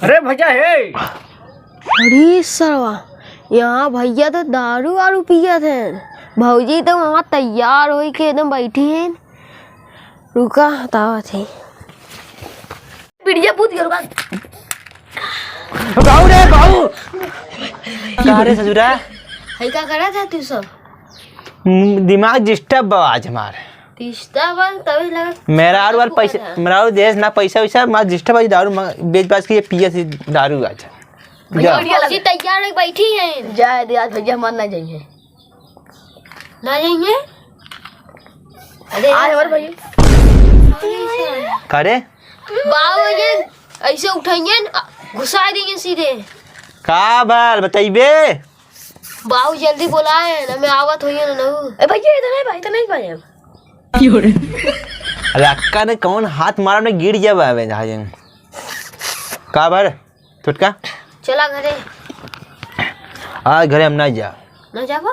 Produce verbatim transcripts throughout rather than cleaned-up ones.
अरे भैया हे। अरे सरवा, यहाँ भैया तो दारू वारू पियत हैं। भौजी तो वहाँ तैयार होई के एकदम बैठी हैं। रुका, हटावत है। पीढ़िया पूत गया, रुका। बाऊ रे, बाऊ। का रे ससुरा? है का करत है तू सब? हम्म, दिमाग disturb बा आज हमार। Disturb बा, तभी लगा मेहरारू वार पैसा, मेहरारू देस ना पैसा वैसा, हमार disturb बा, दारू मंग-, बेच बाच के ये पिया सी दारू आज। भैया, जा। भौजी तैयार होके बैठी हैं। जाए दे, आज भैया हमार ना जाइए। ना जाइए? अरे आज हमारे भैया। का रे? बाबू जी, ऐसे उठाइए न, घुसा दीजिए सीधे। का बाल बतइबे? बाबू जल्दी बोलाए ना, मैं आवत होइए ना नहू। ए भैया, इधर नहीं भाई, इधर नहीं भाई। अरे अक्का ने कौन हाथ मारा, ने गिर जाबे, आवे जहाँ जाए। का भर? छोटका? चला घरे। आज घरे हम ना जा। ना जाबा?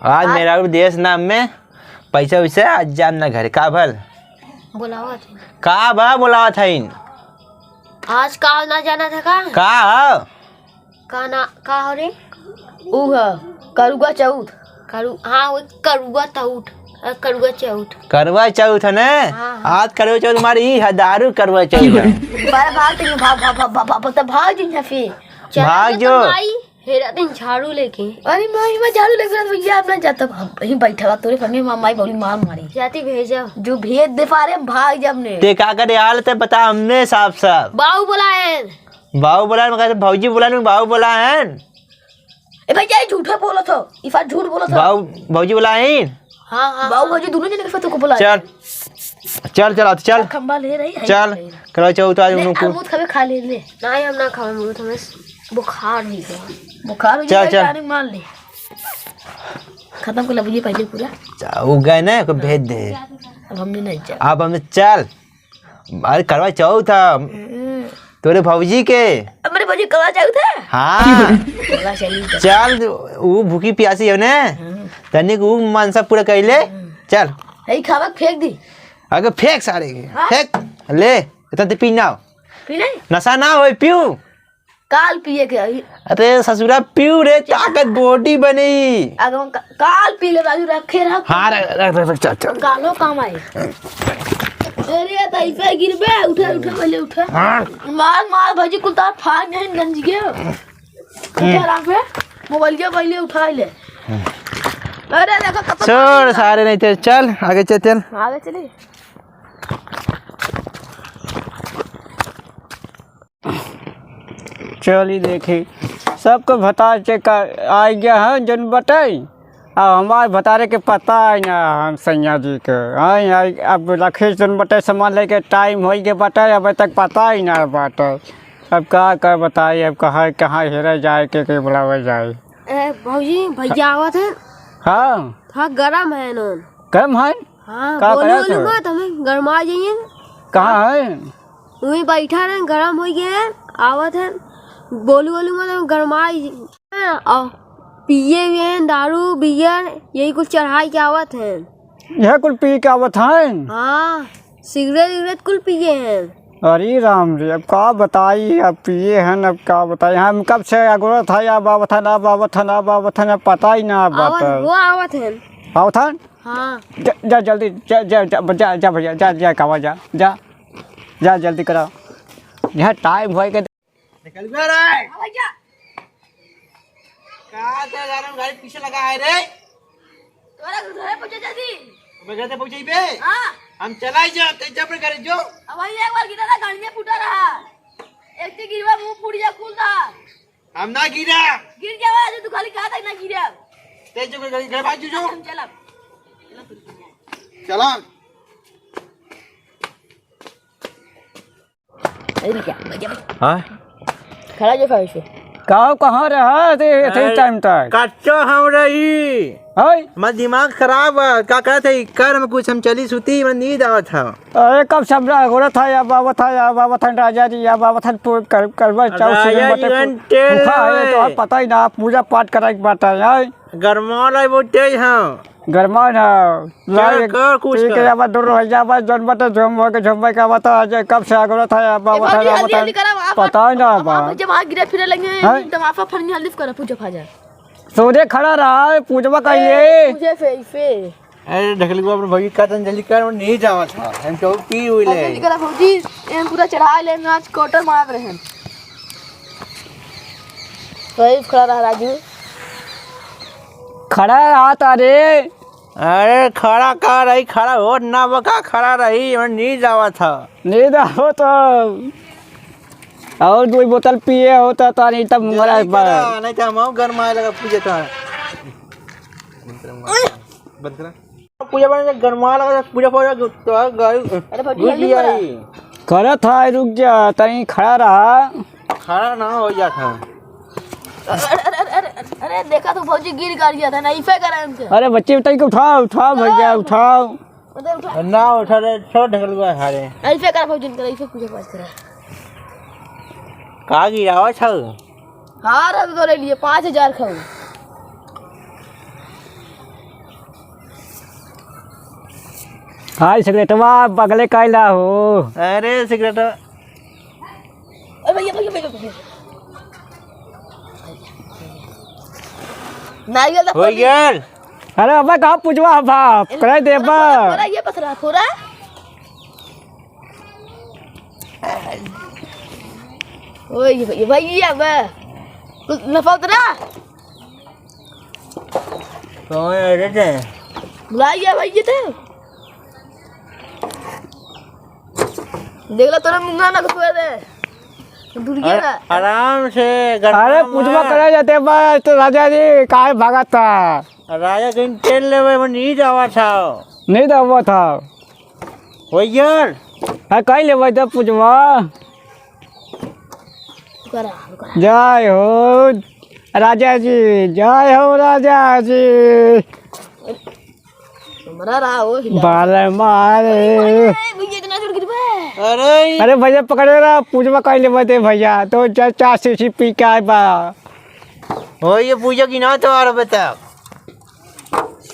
आज आज? मेहरारू देस ना हमें पैसा वैसा, आज जाम ना घरे। का भल? बोलावत है। का भा बोलावत है इन? आज का ना जाना था का? का ह? का ना, का हो रे? ऊ ह, करुआ चौथ। करू-, हाँ, वो करुआ तौठ, अ, करुआ चौथ। करवा चौथ है ने? हाँ, हाँ। आज करवा चौथ हमारी ई है, दारू करवा चौथ है। बारे भाग तनी, भाग, भाग, भाग, भाग, भाग, तो भाग जो यहाँ से। चला भाग गया जो। तो माई, हेरा दिन झाड़ू लेके। अरे माई, मैं झाड़ू लेके भैया अपना जाता, हम यहीं बैठा बा, तोरे फमे माँ, माई बौली मार मारी। जाती भेजा। जो भेज दे पारे, हम भाग जब ने। ते का करे हाल ते बता हमने साफ साफ। बाऊ बोला है। बाऊ बोला है, मगर भौजी बोला नहीं, बाऊ बोला है। ए भैया, ये झूठा बोलत हो, ई फाट झूठ बोलत हो। बाऊ, भौजी बोला है। हाँ, हाँ, बाऊ हाँ। भौजी दोनों जने के साथ को बोला। चल, चल, चल, चल। खंबा ले रही है, चल, ले रही। करवा चौथ आज ले, उनको। अमरूद खावे खा ले, ले। नहीं, हम ना खावे अमरूद, हमें बुखार हो गया। बुखार हो चल, गया, चल। जाने मान ले। खत्म कर ले भैया पहले पूरा। चा-, वो गए ना, को भेज दे। अब हम भी नहीं चल। अब हम चल। अरे करवा चौथ है। हम्म। तोरे भौजी के। अब मेरे भौजी करवा चौथ है? हाँ। करवा चौथ है। चल, ऊ भूखी प्यासी है ने। हम्म। तनिक ऊ मनसा पूरा कर ले। हम्म। चल। यही खावा फेंक दी। अगर फेंक सारे के। हाँ? फेंक। ले, इतना ते पी ना। पी नहीं? नशा ना होए, पीऊ। काल पिए के आई। अरे ससुरा पीऊ रे, ताकत body बनी। अगर हम का-, काल पी ले बाजू रखे रख। हाँ, रख, रख, रख, रख, चल, चल। कालो काम आई। अरे, तो ऐसे गिरबे, उठा, उठा, पहले उठा। हाँ। मार, मार, भौजी, कुल तार फाड़ नहीं गंज गया। उठा, हम्म। आराम से। मोबाइलिया पहले उठा ले। हम्म। अरे, देखो, कब तक छोड़, सारे नहीं थे। चल, आगे चल, चल। आगे चली। चली देखी, सबको भतार के का आइ गया है जन बटाई। अब हमार भतारे के पता ही ना, हम सैया जी के। आई, आई, अब रखे जन बटाई, सामान लेके time होइ गया बटाई, अब तक पता ही ना बाटे। अब का, का बताई, अब कहाँ, कहाँ हेरे जाए, के, के बुलावे जाए। ए, भौजी, भैया आवत है। हाँ। थोड़ा गरम है नोन। गरम है? हाँ, का बोलू, करत बोलू है? मत, हमें गरमा जाइए। कहाँ है? वहीं बैठा रहे, गरम होइ गए हैं, आवत हैं। बोलू, बोलू मत, हम गरमा जाइए। और पिए हुए हैं दारू, beer, यही कुछ चढ़ाई के आवत हैं। यह कुल पी के आवत हैं? हाँ, सिगरेट, विगरेट कुल पिए हैं। अरे राम रे, अब का बताई, अब पिए हैं, अब का बताई। हम कब से अगोरत है, अब आवत हैं, अब आवत हैं, अब आवत हैं, अब पता ही ना आवत आवत हैं। वो आवत हैं। आवत हैं? हाँ। जा, जा जल्दी, जा, जा, जा, जा, जा भैया, जा, जा, कावा, जा, जा, जा जल्दी करा। यहाँ time होए के। निकल गया रे। हाँ भैया। कहाँ से जा रहे हो? गाड़ी पीछे लगा है रे। तोरा घर पहुँचा जल्दी। मैं घर से पहुँचे बे। हाँ। हम चला ही जा, ते जब घर जो। अब वही एक बार गिरा था, गाड़ी में फूटा रहा। एक तो गिरवा मुंह फूट जा, खुल था। हम ना गिरा। गिर जावा, आज तू खाली कहा था ना गिरा। ते जो घर, घर भाग जो। हम चला। चला। ए, रुक जा, रुक जा। हाँ? खड़ा जो खड़े से। का कहाँ रहा थे, थे अरे, time तक? कच्चो हम रही। हाय? हमार दिमाग खराब है, का कहते हैं, कर में कुछ हम चली सुती, मैं नींद आवत था। अरे, कब सब रहा, गोरा था, या बाबा था, या बाबा था, राजा जी, या बाबा था, तो कर, करवा चौथ राजा से जी बटे को-, घंटे भूखा है, तो होए। आप पता ही ना, पूजा पाठ कराए के बात है, हाय? गरमाल है, बोलते हैं। गरमा ना। चल, लाओ, कर कुछ ठीक है, कर। अब दूर हो जा, बस जौन बटे झूम हो के झूम के आवत है, आज कब से अगोरत है, अब ए, आवत है, भौजी, आवत जल्दी, है। जल्दी करा, आप, पता ही ना आप, बा। आप जब वहाँ गिरे फिरे लगे हैं, हाँ? एकदम आफा फरनी हल्दी करा, पूजा फाजा। सोझे खड़ा रहा, पूजवा कइले। ए, पूजे फे, फे। अरे, ढकलुआ, अपने भौजी का तन जल्दी कर, वो नहीं जावत है। हम चौक पी हुई ले। जल्दी करा, भौजी, हम पूरा चढ़ा ले, आज quarter मार रहे हैं। वही खड़ा रहा, राजू। खड़ा रहा तारे। अरे खड़ा का रही, खड़ा हो ना बका, खड़ा रही, मैं नींद आवत ह। नींद आवत ह। और दो बोतल पिए होता तो नहीं तब नहीं मरा करा, बा। नहीं तो हम और गरमाए लगा पूजे तो। बंद करा। पूजा बने गरमा लगा, पूजा, पूजा तो गई। अरे भौजी, घुस जल्दी गया करा। ही। करत है, रुक जा, तनी खड़ा रहा। खड़ा ना हो जात है। अरे, अरे, अरे, अरे, अरे, देखा तो भौजी गिर कर गया था, नहीं फेंक रहे हमसे। अरे बच्चे, तनी के उठाओ, उठाओ भैया, उठाओ। उठाओ। उधर उठा। ना उठा रे, छोड़ ढकल हुआ है रे। ऐसे कर भौजी, कर, ऐसे पूजा पाठ करा। का गिरावा छल? हार हम तोरे लिए पाँच हजार खाऊ। हाय सिगरेटवा बगले काइला हो। अरे सिगरेटवा। अरे भैया, भैया, भैया, भैया। नारियल तो हो फोड़ दी। यार। अरे अबे कहाँ पूजवा बाप? करे देबा। थोड़ा, थोड़ा ये पसरा, थोड़ा। ओए, ये भैया, भैया, बे। कुछ नफा उतरा? कौन है रे ते? बुलाइए भैया ते। देख लो, तोरा मुंगा ना घुसवे दे। दूर गया अरे, ना। आराम से, अरे, गरमा पूजवा मार। करे जाते बस, तो राजा जी काहे भागत था? राजा कहीं तेल लेवे, वो नहीं जावा था। नहीं जावा था। हो यार। हाँ, कहीं लेवे तो पूजवा। रुका रहा, रुका रहा। जय हो राजा जी, जय हो राजा जी। हमरा रहा हो हिला। बाल मारे। अरे भैया, इतना जोर गिर बे। अरे। अरे भैया, पकड़े रहा, पूजवा कइले बते भैया, तो चार, चार सीसी पी के आए बा। हो ये पूजा की ना तो आ रहा बता।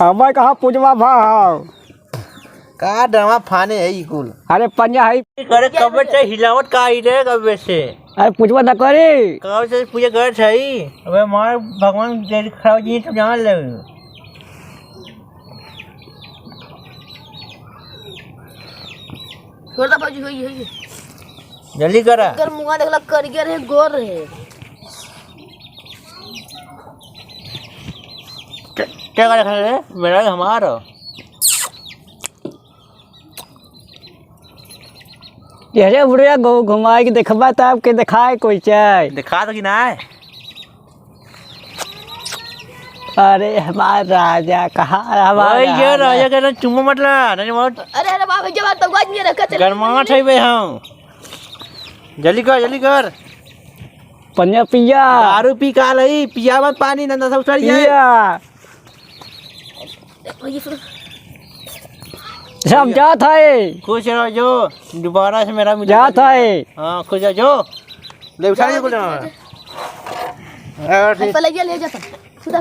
हमारे कहाँ पूजवा भा? का डरामा फाने है ई कुल? अरे पंजा है। अरे कबे से हिलावत का आई रे कबे से? अरे पूजवा न करी। कब से पूजा करत है? अबे मार भगवान तेरी खराब जी तो जान ले। छोड़ दे भौजी, होई, होई। जल्दी करा। एकर मुंह देखला करिया रहे, गोर रहे। क्या, क्या कर रखा है? मेरा ही हमार हो। ये रे बुढ़िया गो घुमाए के देखबा त आपके देखाए कोई चाय। देखा तो कि ना है? अरे हमार राजा कहाँ हमार ओए, ये राजा? राजा के ना चुम्मा मत ला, नहीं बहुत अरे, अरे बाप रे, जब तक बात नहीं रखा चल। गरमाहट है बे हम। जल्दी कर, जल्दी कर। पनिया पिया। दारू पी का लई, पिया मत पानी, नंदा सब उतर जाए। पिया। सब जात है। खुश रहो जो, दोबारा से मेरा मिले। जात है। हाँ, खुश रहो जो। ले उठा ले, ले, कुल ले, ले। हाँ, ठीक। पहले ये ले जाता। सुधा।